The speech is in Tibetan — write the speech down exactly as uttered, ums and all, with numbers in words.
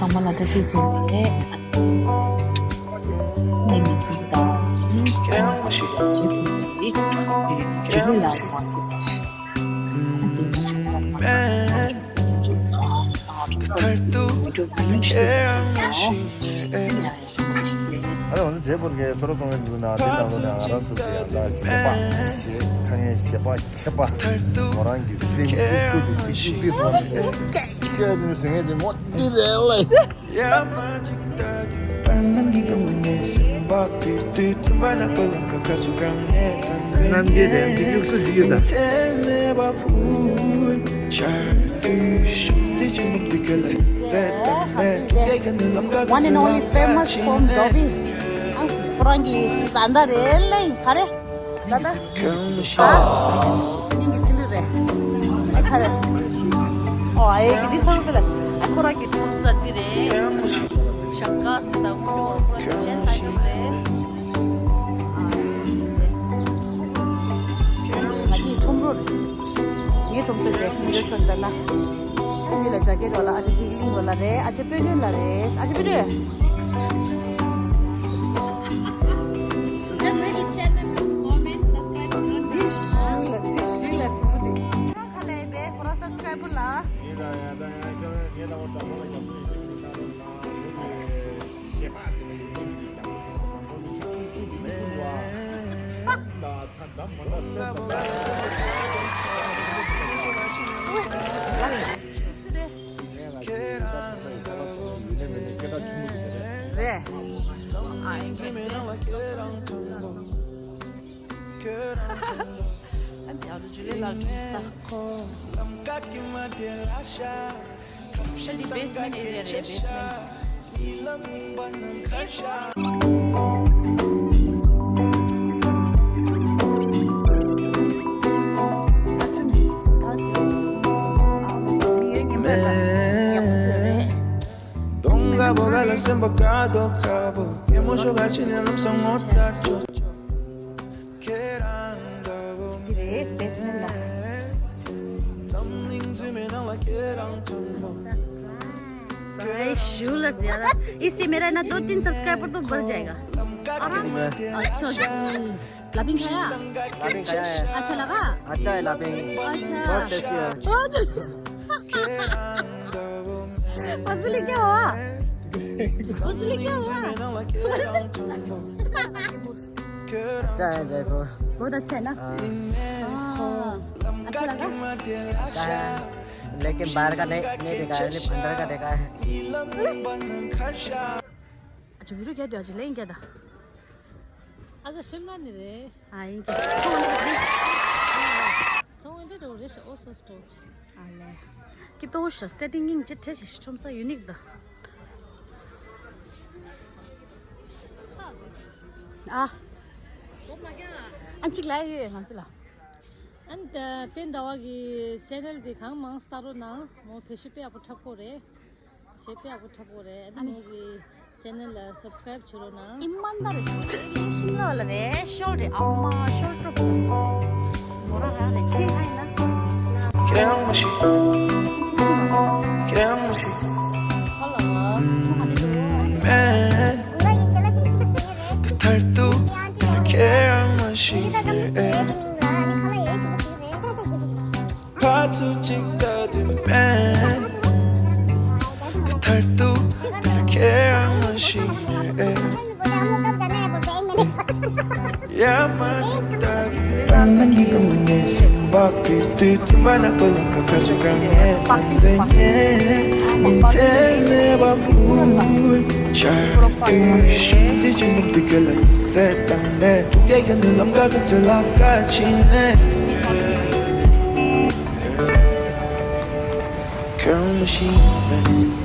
ཚང་མ་ལ་བཀྲ་ཤིས་བདེ་ལེགས། ངའི་མིང་ཚིག་དང་ཞེས་པའི་ཇི་ལི་ལ་མ་ཐུབ་པ་ཞིག་ཨ་འདི་ང་ཚོ་ཁོ་རང་ཁྲོམ་ས་ཁྲོམ་ས་ཁྲོམ་ས་ཁྲོམ་ས་ཁྲོམ་ས་ཁྲོམ་ས་ཁྲོམ་ས་ཁྲོམ་ས་ཁྲོམ་ས་ཁྲོམ་ས་ཨ་ནི་འདྲེ་ཕོར་གྱི་སོ་ར་སོང་བའི་འདུག་ན་དེ་ནང་ལོ་ནས་ང་རང་ཚོ་དེ་ཡང་ལ་ཞེ་པ་ཞེས་ཁ་ངན་ཞེ་པ་ཁྱེད་པ་ཁོ་རང་གི་སེམས་ཀྱི་སུ་དེ་ཅིག་ཅིག་ཏིག་སོང་ནས་ཤོད་ནས་ཟེར་མཁན་དེ་མོ་འདི་རེད་ལ། ནམ་རྒྱུན་དེ་འདི་གཡུག་ས་འཇིག་ཡོད་ད། One and only famous from Dobi. ཁོ་རང་གི་བཟའ་ཟླ་རེད་ལེ། ག་རེ། ད་ད། ཨ། སྙིང་གི་ཚིལ་ལུ་རེད། ཨ་ག་རེ། ཨོ་ཨེ་གི་འདི་ཐོག་གི་ལ། ཨ་ཁོ་རང་གི་ཁྲོམ་ས་འདི་རེད། ཞབས་དཀར་སི་ད་དངུལ་ལོར་ཁོ་རང་གི་ཆེན་ས་ཡོད་རེད། ཨ་ང་གི་ཁྲོམ་རོ་རེད། ངའི་ཁྲོམ་ས་དེ་མི་འཇོ་ཆོར་ད་ལ། ཨ་འདི་ལ་ཇ་ཀེ་རོ་ལ་ཨ་ཅེ་དིག་ལིང་རོ་ལ་རེད། ཨ་ཅེ་པེ་ཅོན་ལ་རེད། ཨ་ཅེ་པེ་ཅོན། ད་བོད་ཀྱི་ཆེ་ནལ་ལ་ཀོ་མེན་སབ་སི་ཀྲའིབ་བྱེད་རོགས་གནང་། This shoeless, this shoeless ཁོ་དེ། ཁ་ལས་པའི་ཁོ་ར་སབ་སི་ཀྲའིབ་པར་ལ། ངེད་ལ་ཡང་ད་ཡང་ཁྱོད་ངེད་ལ་འོ་དྲ་མོ་ལ་རྒྱབ་སྐྱོར་ཡོད་དུས་ཀྱི་ནང་ལ་ན་བོད་ཀྱི་ཞེ་པ་དེ་ལ་ཡིན་ནམ་གྱི་ཀྱང་ཁོ་ཚོ་ནི་ཁྱབ་ཁུངས་སུ་དུ་མི་ཐུབ་པ་ལ་ད་ད་མ་ན་སེམས་དང་། རེད། ཨ་ཡིན་གྱི་རེད། ཨ་འདི་ཨ་རུ་ཇུ་ལེ་ལ་ཁྲོམ་ས། ཨ་འདི་བེ་སི་མེན་ཊི་ཨེ་རི་ཡ་རེད། བེ་སི་མེན་ཊི། འདི་རེད་སི་པེ་སི་མེན་ལ། भाई शूलेस यार, इससे मेरा ना दो तीन सब्सक्राइबर तो बढ़ जाएगा। आराम से। अच्छा हो गया। लापिंग खाया? लापिंग खाया है। अच्छा लगा? अच्छा है लापिंग। अच्छा। बहुत टेस्टी है। बहुत। असली क्या हुआ? असली क्या हुआ? अच्छा है जयपुर। बहुत अच्छा है ना? हाँ। हाँ। अच्छा लगा? अच्छा है, लेकिन बाहर का नहीं, नहीं देखा है, सिर्फ अंदर का देखा है। अच्छा, वीडियो क्या दिया? अच्छा, लेंगे क्या था? अच्छा, शिमला नहीं रहे। हाँ, इनके। ཚོང་འདི་རོ་རེ་ཤ་ཨོ་སོ་སྟོ། ཨ་ལེ། ཀི་ཏོ་ཤ་སེ་ཏིང་ཡིན་ཅི་ཁྲེ་ཤི་ཁྲོམ་ས་ཡུ་ནིག་ད། ཨ། ཨ་གཅིག་ལ་ཡོད་ང་ཚོ་ལ། ཨན་ཏེན་ཟླ་བ་གི་ཆེ་ནལ་དེ་གང་མང་སྟ་རོ་ན་མོ་བེད་སྤྱོད་དཔེ་ཡག་པོ་འཁྲབ་གོ་རེད། ཞེས་དཔེ་ཡག་པོ་འཁྲབ་གོ་རེད། ཨ་ནི་མོ་གི་ཆེ་ནལ་ལ་སབ་སི་ཀྲའིབ་བྱེད་རོགས་གནང་། ཨི་མན་ད་རེ་ཤིང་ལ་ལ་རེ་ཤོར་རེ་ཨ་མ་ཤོར་ཀྲོབ་ལ་མོ་ར་ར་རེ་ཁྱེད་ཨ་ཡིན་ན་ཁྱེད་ཨ་མ་ཤི་ཁྱེད་ཨ་མ་ཤི་ཧ་ལ་བ་ཁོ་ཧ་ལ་ལོ། མཐར་ཐུག་ཁྱེད་ཨ་མ་ཤི་ཨེ། ཕར་ཚུར་གཅིག་ལྟ་དུས་མེད། མཐར་ཐུག་ཁྱེད་རང་ཞིག་ཡ་མ་གཅིག་ལྟ་དུས་པ་ན་གི་ཀུན་ནས་སེམས་པ་པིར་དུས་དུས་པ་ན་ཀུན་ལ་ཁ་ཁ་ཚུར་གང་ངས་དང་དེ་ངས་མིན་ཚད་མེད་པ་བུ་ཆར་དུས་ཤུགས་རྩེ་ཆེན་པོ་འདི་ག་ལ་ཡིན་ཚད་དང་ནས་ཐུག་རྒྱལ་གྱི་ནུས་ལམ་ཁ་ཁ་ཚོད་ལ་ཁ་ཕྱིན་ནས། ཁྱོད་མ་ཤེས་མེད།